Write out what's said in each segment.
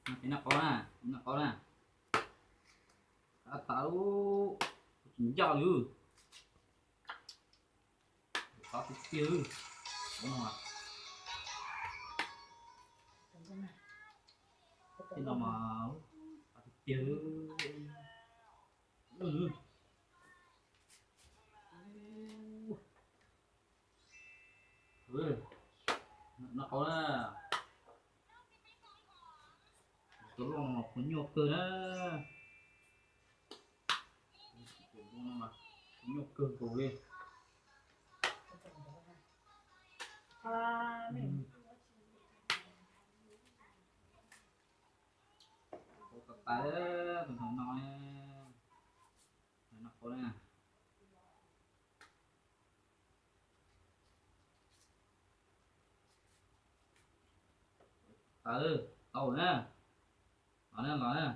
Peb noj qaub na, peb noj qaub na. Qab tas, tsis ncaj li. Qab tiag tiag. Tej no mas qab tiag tiag. Noj qaub na. Tus loj no mas khuv nyuaj kawg na. Tus loj no mas khuv nyuaj kawg nkaus li. Qaub tas tas, tus no no, noj qaub na. Tau, tau na. Los na, los na.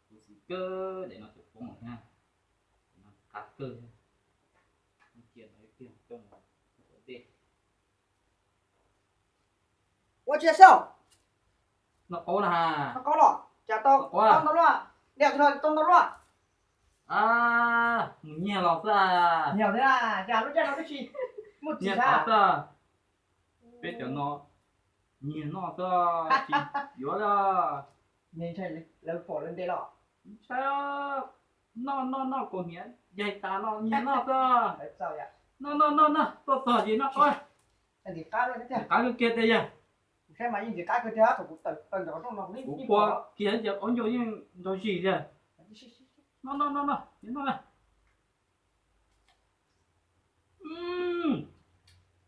Khuv xim kawg, daim no tseem poob thiab. Daim no qab kawg thiab. Cia no ib pliag coj mus ua dej. Ua tsis xwb. Noj qaub na. Noj qaub los cas tau tau ntau luaj. Niam tsis los tau ntau luaj. Mus nyiag los xwb. Nyiag thiab, cas lub caij no twb tsis muaj txiv xwb. Peb cov no nyiag noj xwb, tsis yuav li. Lawv pom lawv ntes los. Ntshai, noj noj noj kaus hniav yaig tas no nyiag noj xwb. Noj noj noj noj, tuaj txog ces noj qaub. Ntxim qab kiag tiag yog. Kuv saib mas yeej ntxim qab kiag tiag, thaum kuv tawm ntawm qhov rooj no kuv ua kiag ces qaub ncaug yeej nrog zis tiag. Noj noj noj noj, noj na.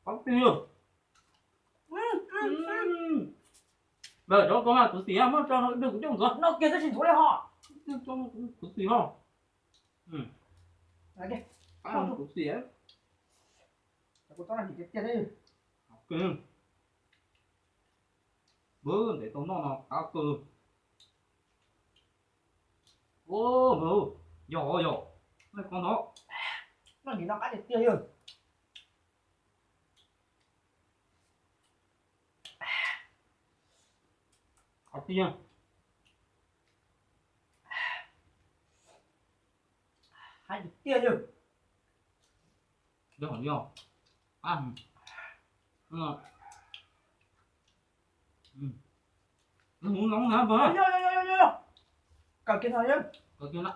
Qaub tiag. Lawm, cov ko mas kuv xim, muab tso rau kuv coj ntxuav. Noj kiag tab sis ntxuav li ho. Kuv xim ho. Kuv xim. Ntev tau noj no qab kawg. Yog yog, noj nim no qab tiag tiag yog. Qab tiag. Qab tiag tiag yog. Yog yog. Mus no na. Kaw kiag no, kaw kiag na.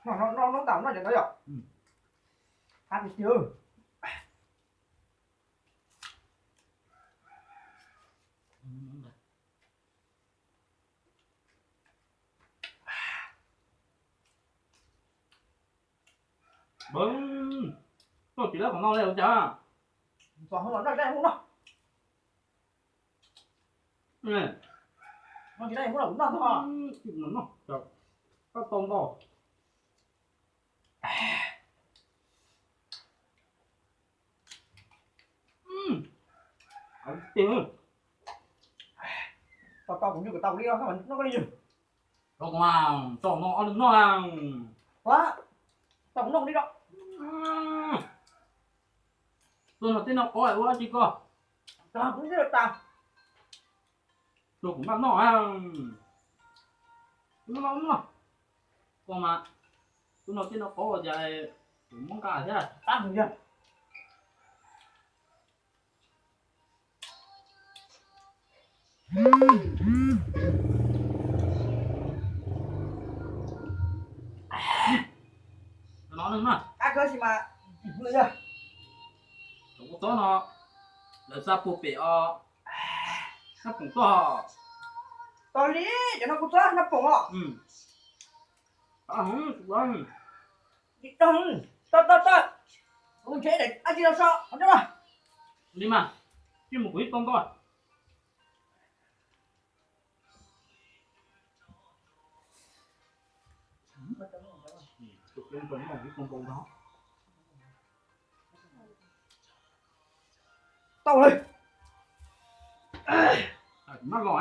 No no no, noj ntau no cov ntawd yom. Qab tiag tiag. Tuaj tsis lawv qhov no li ua cas. Ntxov hauv los noj dai hauv no. Noj tsis dai hauv los kuv noj tag. Koj tau npaum. Tiag. Tau tau kuv nyuj kom tau li no noj li yog. Rau kuv mas tau no ob lwm noj. Tau kuv noj li no. Tuaj no tej no qaub ua tsis koj. Tau kuv noj tas. Rau kuv maj noj. Noj noj. Koj mas tuaj no tej no qaub ua cas kuv muab nqa thiab. Qab heev yog. No ne, qab kawg sis mas, yog cov kuv txob no lawv xa puag pem os, nab poom txoj. Tos li, cov no kuv txob nab poom os. Tau, tau, tau, kuv ntshe dab tsi los so qhov ncauj no. Li mas, cia mus kuv ib tau ntau. Tau li. Maj los,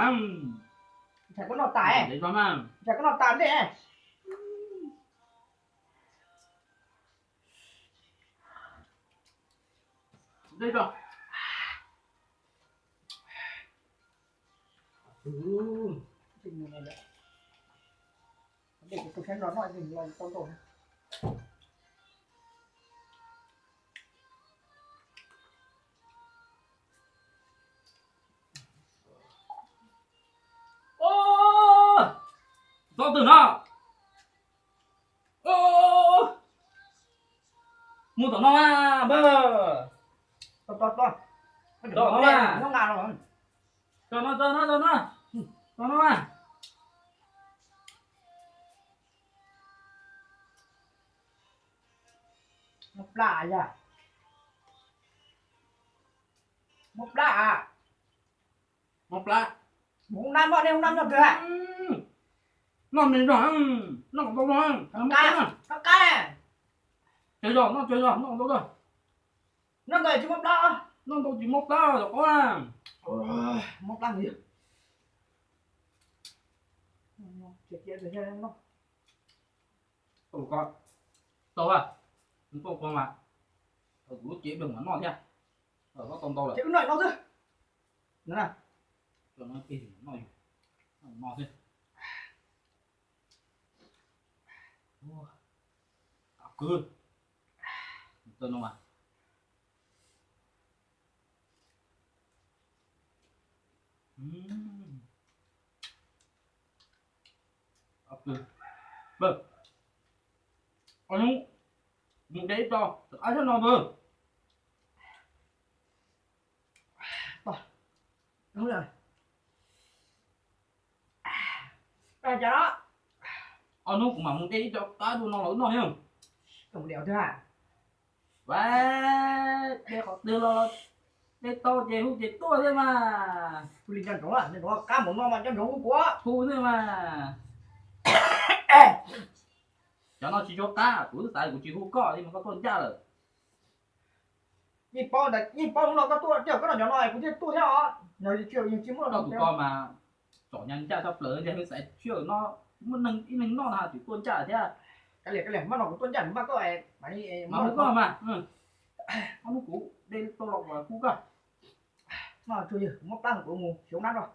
ntshai koj noj tas, ntshai koj noj tas ntej. Ntej tso. Txhob twg no. Mus tom no mas npawg. Tom no mas. Tom no, tom no, tom no mas. Muab plab yog. Muab plab. Muab plab. Hoob nab, noj nej hoob nab noj kawg. Noj me zog, noj kom tau zog. Qab, qab. Tsawg zog noj tsawg zog, noj kom tau zog. Noj ntau tsis muab plab, noj ntau tsis muab plab los qab. Muab plab ntawd. Tau ko, tau a, kuv lub cev dua mam noj thiab. Tau ntau lawm. Ces wb noj no xwb. Noj, noj xwb. Kwv, tau no mas. Mus de ib co, ab sab no npawg. Ob hnub kuv mam mus de ib co qab dua no los wb noj thiab. Vas, de qhov twg los de tau ces hu ces tuaj thiab mas. Qab mus no mas nco ntsoov hu kuv, hu thiab mas. Cov no tsis tshua qab, kuv twb xav kuv tsis hu koj li mas koj tuaj ncaj lawm. Yeej paub, yeej paub hnub no koj tuaj, koj noj cov no kuv thiaj tuaj thiab os. Tsis muaj tus ko mas txom nyem ncaj tshaj plaws, ntiag xaiv sij hawm no muaj neeg ib leeg noj no twb tuaj ncaj thiab. Kav liam, kav liam, mas no kuv tuaj ncaj kuv npaj koj, mas hu koj mas. Ob hnub kuv de tau los kuv hu koj. Noj tsuag yawg, kuv muab plab kuv mus xyuv nab rau.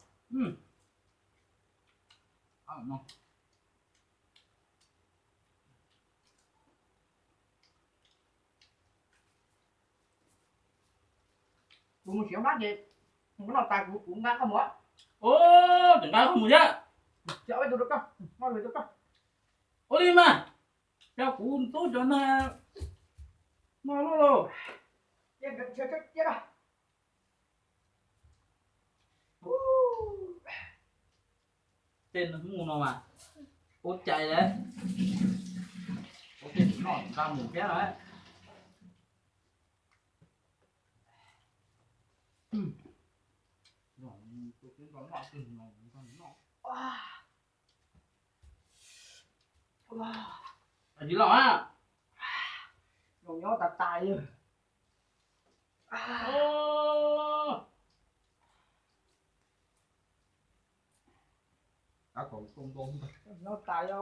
Kuv mus xyuv nab ces kuv noj tas kuv, kuv nqa koj mus. Ua, tseem nqa koj mus thiab. Ua li mas, yog kuv ntxub cov neeg no loj lauj. Tej mus no mas ua cai lawm, ua tej mus noj nqa mus thiab lawm. Tsis los a. Nyob tas tas li. Nyob tas li.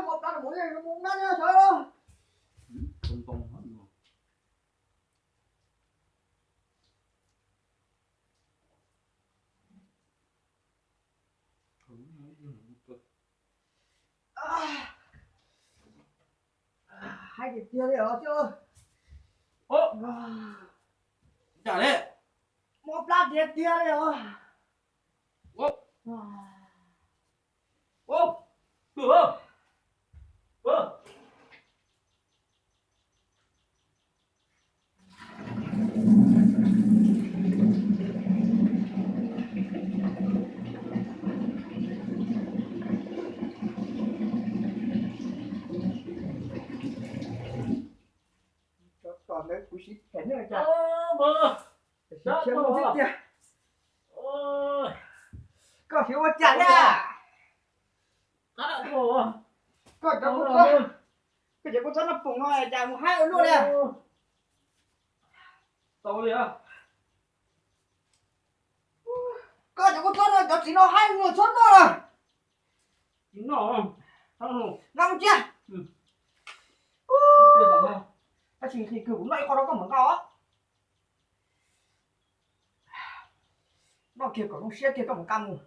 Muab plab mus, mus nab sawv. Haib tiag tiag li os. Ua cas li? Mob plab tiag tiag li os. Cov tom ntawd kuv siv phem ne cas. Siv khiav mus thiab tiag. Koj siv ua cas thiab? Koj cov kuv txob, koj cov kuv txob noj poom no cas mus haib ua luaj li. Koj cov kuv txob no cov txiv no haib ua txhob noj lawm. Nqa mus cia. Tab sis nqhis kawg kuv noj ib qho rau koj mam nqa os. Kiag kom zoo siab kiag koj mus kaj mus.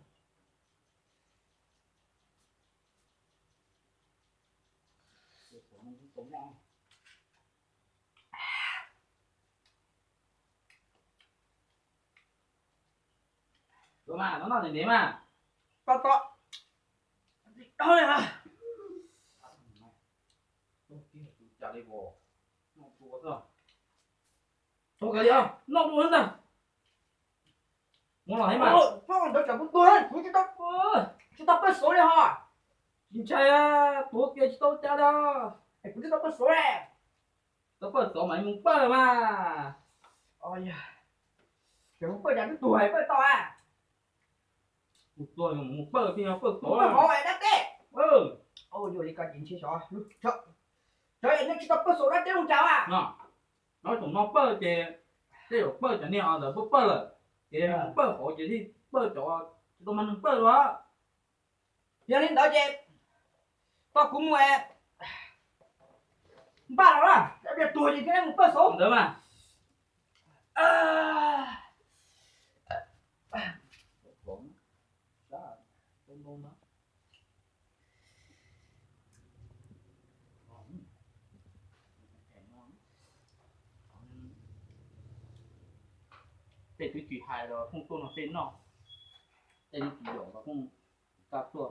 Ua mas, noj noj ntev ntev mas. Tau tau. Tau li a. Tau kiag tus cas li os. Noj tua xwb. Tau kiag li os, noj tua xwb ntag. Mus los thiab mas. Ntawd tsam kuv tuag kuv tsis tau, tsis tau pawj xauv li ho. Tsis ntshai, tuag kiag tsis tau cas li. Kuv tsis tau pawj xauv li. Tau pawj xauv mas mus pawj mas. Ces mus pawj cas twb tuag pawj tau a. Mus tuag mus pawj thiaj yog pawj xauv. Pawj hauv dab teb. Yuav li ko ces ntshe xyov, xyov nej tsis tau pawj xauv dab teb zoo cas a. No, no tsoom no pawj ces tej zaum pawj cov niag ntawd pawj pawj lawm, ces mus pawj hauv ces thiaj pawj cov tsis tau mag neeg pawj dua. Yog li ntawd ces koj kuv mus npaj los na, tuag ces thiaj mus pawj xauv ntawd mas. Tej twb tsis hais los phooj tuaj no tej noj, tej noj tsis yaum los phooj kaj tuaj,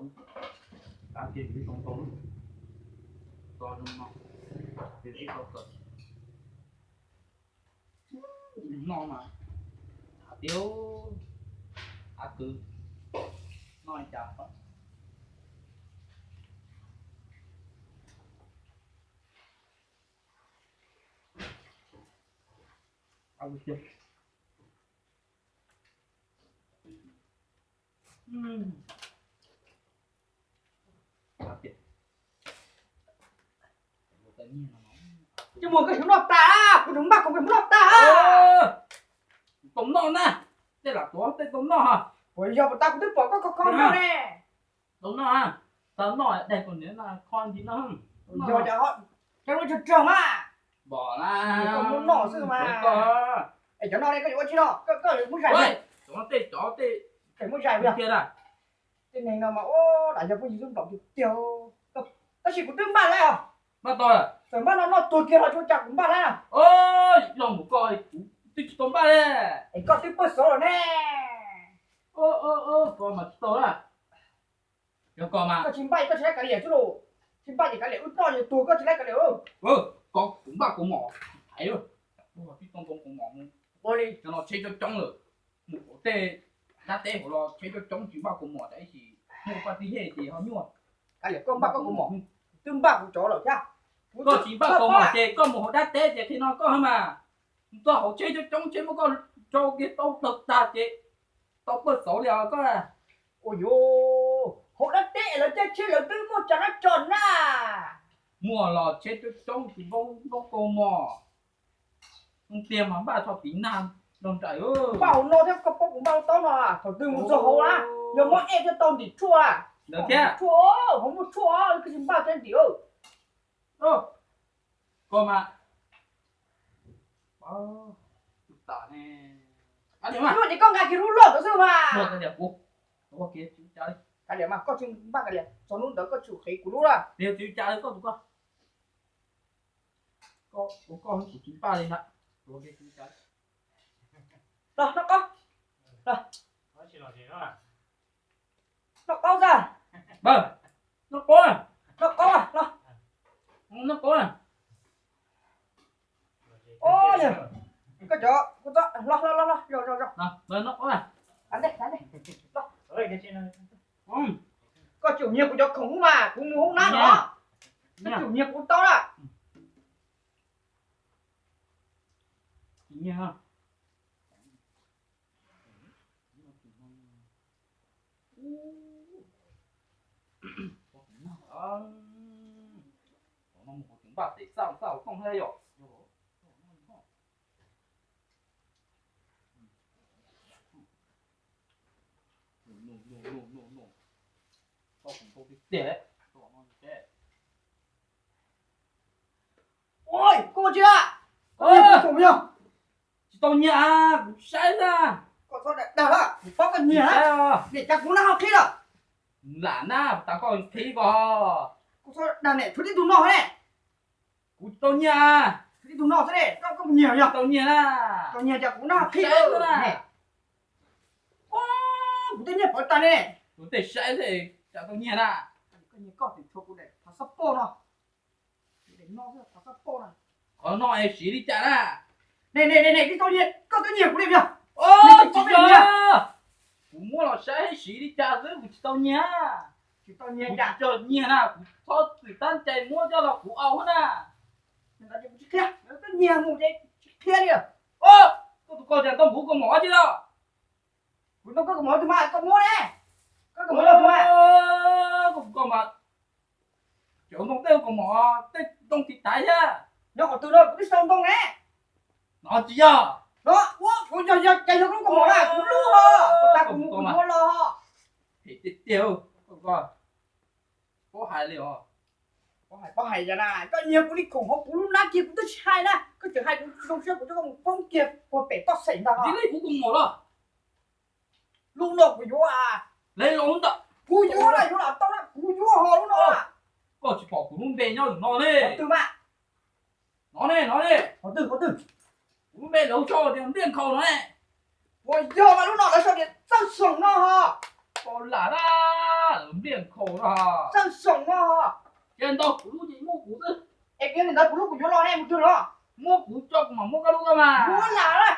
kaj kiag ib tau tau, tso zoo no, ib tau kawm. Noj mas, hais tias, av kwv, noj li cas. Ces muag koj tsis noj tas, kuv nrog npaj kuv noj tas. Tau noj na, tej lam tuav tej tau noj. Puas yog puas tas kuv twb pom koj kho kho noj ne. Tau noj, tau noj daig kuv niam no kho ntsis no. Yog cas ho, cas lub tsawg tsawg mas. Npom na, koj muab noj xwb mas. Es cov no ne koj yuav ua tsi no, koj muab zais. Cov no tej cov tej, muab zais kiag. Tej neeg no mas ua dab yog phooj ywg xwb nplaum tiag tiag. Tab sis kuv twb npaj lawm os. Npaj tau lawm. Txawm npaj no noj tuag kiag los tsis ua cas kuv npaj lawm. Yog mus koj kuv twb tsis tau npaj li. Es koj twb pawj xauv lawm ne. Koj mas tsis tau na. Yog koj mas koj tsis npaj koj tsis laib kav liam xwb los. Tsis npaj ces kav liam wb noj yus tuag koj tsis laib kav liam. Koj kuv npaj kaus mom hais, tib too kaus mom mus. Ua li cov no tsheb coob coob lawm. Mus hauv tej dab teb hauv los tsheb coob coob tsis npaj kaus mom tas ib sim muaj paj tij yej ces ho nyuaj. Kav liam koj npaj koj kaus mom, twb npaj kuv cov lawm thiab. Koj tsis npaj kaus mom ces koj mus hauv dab teb ces qhia no koj mas. Txog hauv tsheb coob coob tsheb muab koj rau kiag tau tag tag ces tau pawj xauv li os koj. Ua yuav hauv dab teb lawv caij tsheb lawv twb muaj tsav dab tso na. Muaj los tsheb coob coob tsis npaj npaj kaus mom. Tiag mas npaj txog tiv nag nrog nraim. Npaj hauv no thiab koj paub kuv npaj lub taub no thaum twg mus txog hauv na, yog muab ej thiaj tau ntim tshuaj. Ntawd thiab tshuaj, hauv muaj tshuaj koj tsis npaj thiab ntim. Koj mas, tus tas ne. Nyuaj ces koj nqa kiag lub loj ntawd xwb mas. Kav liam mas koj tsis npaj kav liam, txog hnub ntawd koj tsum qhia kuv lub laj. Koj tus koj, koj tus koj kuv tsis npaj li ntag. Los noj qaub, noj qaub tag. Noj qaub, noj qaub, noj qaub. Koj cov, los los los los, noj qaub. Koj tsum nyiag kuv cov khoom mas kuv mus hoob nab no. Koj tsum nyiag kuv tau na. Npaj tes xaj xaj tooj thiab yom. Koj kuv tau tiag tiag. Ua koj tsis, tsis tau nyiag, kuv saib na. Koj Koj dag, dag lawm, kuv paub koj nyiag lawm. Niam, cas kuv nab ho qhib lawm? Lam nab tas koj qhib ko. Kuv txhob dag ne, tshuav tib tug no ne. Kuv tsis tau nyiag. Tshuav tib tug no xwb ne, koj, koj nyiag yog? Tau nyiag na. Tau nyiag cas kuv nab ho qhib lawm ne. Kuv tej nyiag pov tas ne. Kuv tej saib xwb, cas tau nyiag na. Koj nyiag koj tus tshuav kuv daim passport no. Qhov no es siv li cas na? Ne, ne, ne, koj twb nyiag kuv li yog. Tsis yog, kuv muab los saib siv li cas xwb, kuv tsis tau nyiag. Tsis tau nyiag, kuv tsis tau nyiag na, kuv txhob txwm tab cai muab coj los kuv au na. Tsis qhia, koj nyiag mus ces tsis qhia li. Koj tus ko cas tau kuv kaus mom dab tsi los? Kuv ntoo koj kaus mom twg mas koj muab ne. Koj kaus mom los twg mas? Koj tus ko mas, cov ntoo tej kaus mom, tej ntoo tiv thaiv thiab. Nyob qhov twg no kuv twb sau ntoo ne. No tsis yog. No, ua, kuv yog, yog, cas yog lub kaus mom na, kuv lub ho, kuv tas kuv mus kuv yuav los ho. Phem tiag tiag, paub hais li os. Paub hais, paub hais yog na, koj nyiag kuv li khoom hauv kuv lub hnab kiag kuv twb tsis hais na, koj tseem hais kuv zoo siab kuv coj koj mus poob kiag puag pem toj xeem ntag. Ntxim li kuv kaus mom los. Lub no kuv yuav a. Kuv yuav los yuav los tau na, kuv yuav ho lub no. Koj tsis pom kuv lub npe nyob ntawm no ne. Qhov twg mas? No ne, no ne. Qhov twg, qhov twg? Kuv lub npe lawv sau tias Npliaj Nkhaus no ne. Puas yog mas lub no lawv sau tias Txawj Xoom no ho? Koj lam na, Npliaj Nkhaus no. Txawj Xoom no ho. Ces ntawd kuv lub ces muab kuv xwb. Es kuv yog li ntawd kuv lub kuv yuav los ne, mus twg los? Muab kuv coj kuv mam muab koj lub koj mas. Yuav lam na.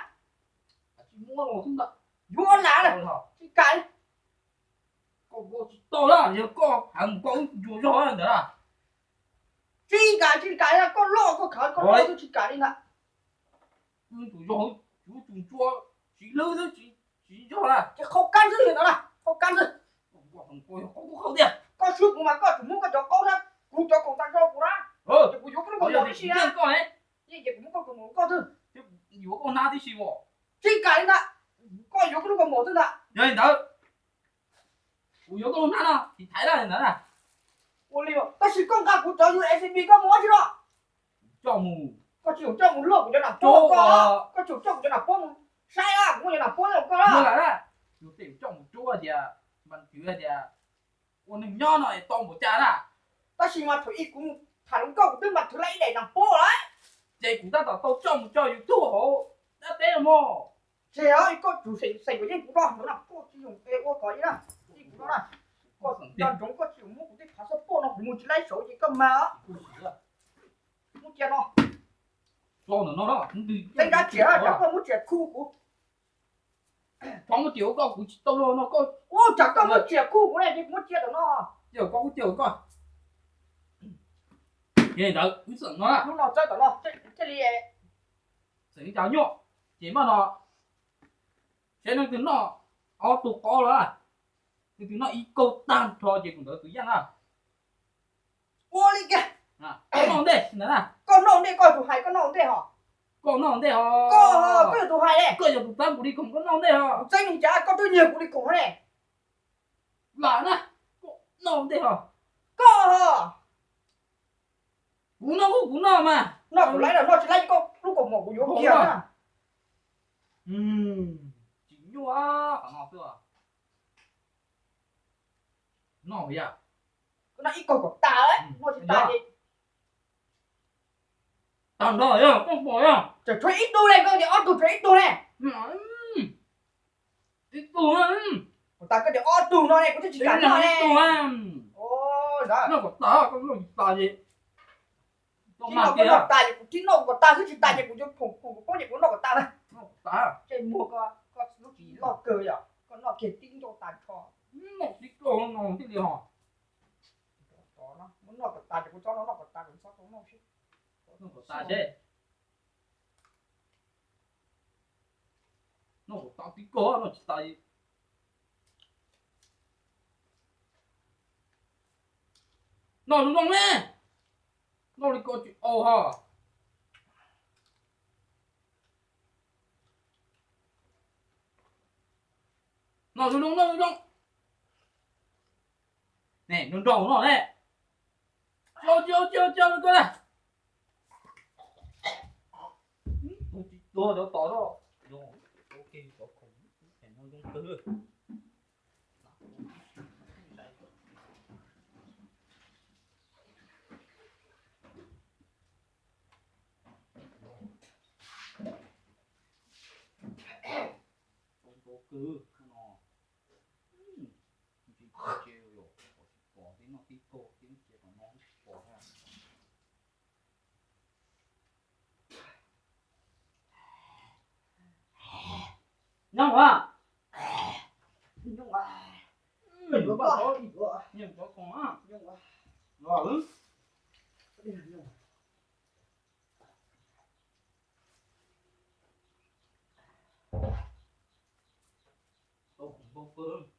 Tsis muab los xwb ntag. Yuav lam na. Tsis kam. Koj ua tsis tau na, yog koj heev koj wb yuav zog ntawd na. Tsis kam, tsis kam, koj loj koj khav koj loj xwb tsis kam li ntag. Wb tus zog, wb tus ntsuab tsis hlwb xwb tsis zog na. Ces qhau kab xwb li ntawd na, qhau kab xwb. Koj yog qau kuj qhau tiag. Koj swb kuv mas koj tsum muab koj cov qaub thiab kuv cov khoom tag nrho kuv na. Ces kuv yuav koj lub kaus mom tib si na. Yeej ces kuv muab koj kaus mom koj xwb. Yuav koj hnab tib si as. Tsis kam li ntag, koj yuav koj lub kaus mom xwb ntag. Yog li ntawd, kuv yuav koj lub hnab no tiv thaiv lawm ntawd na. Ua li, tab sis koj nqa kuv cov U S B koj mus ua tsi no? Coj mus. Koj tsis txhob coj mus luaj kuv cov nam puab, koj tsis txhob coj kuv cov nam puab mus saib, kuv muaj cov nam puab nyob koj lawm. Yus tej coj mus tsuab tias, mas twv tias ua neeg nyob no es tau npaum cas na. Tab sis mas thaum ub kuv mus tham hluas nkauj kuv twb mas twv lawm ib daim nam puab lawm. Ces kuv tab tom tau coj mus tso YouTube hauv dab teb no mog. Ces koj tsum xeem kom yeej kuv no, nam puab tsis yoog ua kom ib na, yeej kuv no na. Koj nco ntsoov koj tsis muab kuv tej phav xab poj no kuv mus tsis laib saud ces koj mag. Muab cia no. Teeb dab tsi, tsam koj muab tsia khu kuv. Tso muab tsia ua koj kuv tsis tau no koj. Ua tsam koj muab tsia khu kuv ne, muab cia tom no. Cia koj, kuv cia koj. Ntawd wb xeem no, lub no txawb tom no thiaj li xeem li cas nyuaj. Ces mas no, saib leej twg noj ob tug qaub los, leej twg noj ib kaug tag nrho ces tus ntawd tus yeej na. Ua li kiag. Koj noj ntej, koj noj ntej, koj tus hais koj noj ntej ho. Koj noj ntej ho. Koj, koj yog tus hais, koj yog tus txeeb kuv li khoom koj noj ntej ho. Kuv txeeb li cas koj twb nyiag kuv li khoom ne. Lam na, koj noj ntej ho. Koj ho. Kuv noj kuj kuv noj mas. Noj kuv laib los noj tsis laib koj lub kaus mom kuv yuav kiag na. Tsis nyuaj qhov no xwb. Noj yog, koj noj ib kaug kom tas, noj tsis tas ces tag nrho yog koj pom yog. Tseem tshuav ib tug ne, koj tias ob tug tshuav ib tug ne. Ib tug. Kom tas koj tias ob tug no ne, kuv twb tsis kam noj ne. Noj kom tas, koj noj tsis tas ces Tib noj koj noj tas ces kuv tib noj kom tas xwb, tsis tas ces kuv yuav khoom kuv poob ces kuv noj kom tas na. Noj kom tas. Tej muag koj, koj lub tsis loj kawg yom, koj noj kiag tib nrau tas nrho. Noj tib nrau no thiaj li ho. Muab noj kom tas ces kuv txhob noj, noj kom tas kuv txhob tau noj seb. Noj kom tas seb. Noj kom tas tib nkaug, noj tsis tas. Noj zoo zoo ne. Noj li ko tsis au ho. Noj zoo zoo, noj zoo zoo. Ne, nrog nrog no ne. Cia, cia, cia, cia ko na. Tus tsis tuag cov tod no. Nyob zoo kawg. Zoo ntau kawg no. Tsis tsis yom, pom tsis pom, tib noj tib tog tib cia tom no tsis pom thiab. Nyob a. Nyob a. Nyob a. Nyob a. Tau khoom npau pw.